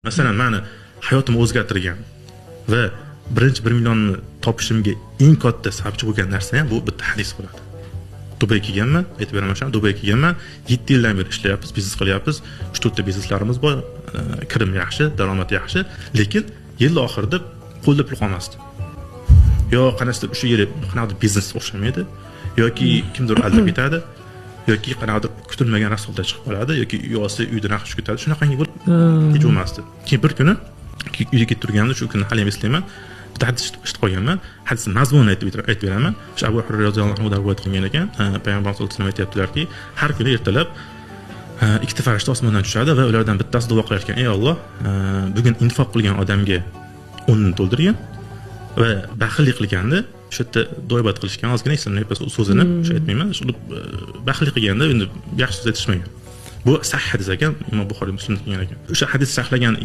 Masalan, mani hayotimni o'zgartirgan va birinchi 1 millionni topishimga eng katta sababchi bo'lgan narsa ham bu bitta hadis bo'ladi. Dubayga kelganman, aytib beraman o'shani. Dubayga kelganman, 7 yildan beri ishlayapmiz, biznes qilyapmiz, uch to'rtta bizneslarimiz bor, kirim yaxshi, daromad yaxshi, lekin yil oxirida qo'lda pul qolmasdi. Yo qanaqasidir o'sha yili qanaqadir biznes o'xshamaydi, yoki kimdir aldab ketadi, yoki qanaqadir kutilmagan расход lar chiqib qoladi, yoki uy olsa, uyda narxi tushib ketadi. Shunaqangi bo'lib hech bo'lmasdi. Keyin bir kuni uyga ketib turganimda, shu kunni hali ham eslayman, bitta hadis eshitib qolganman. Hadisni mazmunini aytib beraman. O'sha Abu Hurayra roziyallohu anhudan rivoyat qilingan ekan. Payg'ambar sallallohu alayhi vasallam aytyaptilarki, har kuni ertalab ikkita farishta osmondan tushadi va ulardan bittasi duo qilar ekan: "Ey Olloh, bugun infoq qilgan odamga o'rnini to'ldirgin va baxillik qilganda", o'sha yerda duoibodat qilishgan ozgina, esimda so'zini o'sha aytmayman, baxillik qilganda endi yaxshi so'z aytishmagan. Bu sahih hadis ekan, Imom Buxoriy, Muslimda kelgan ekan. O'sha hadis sharhlagan.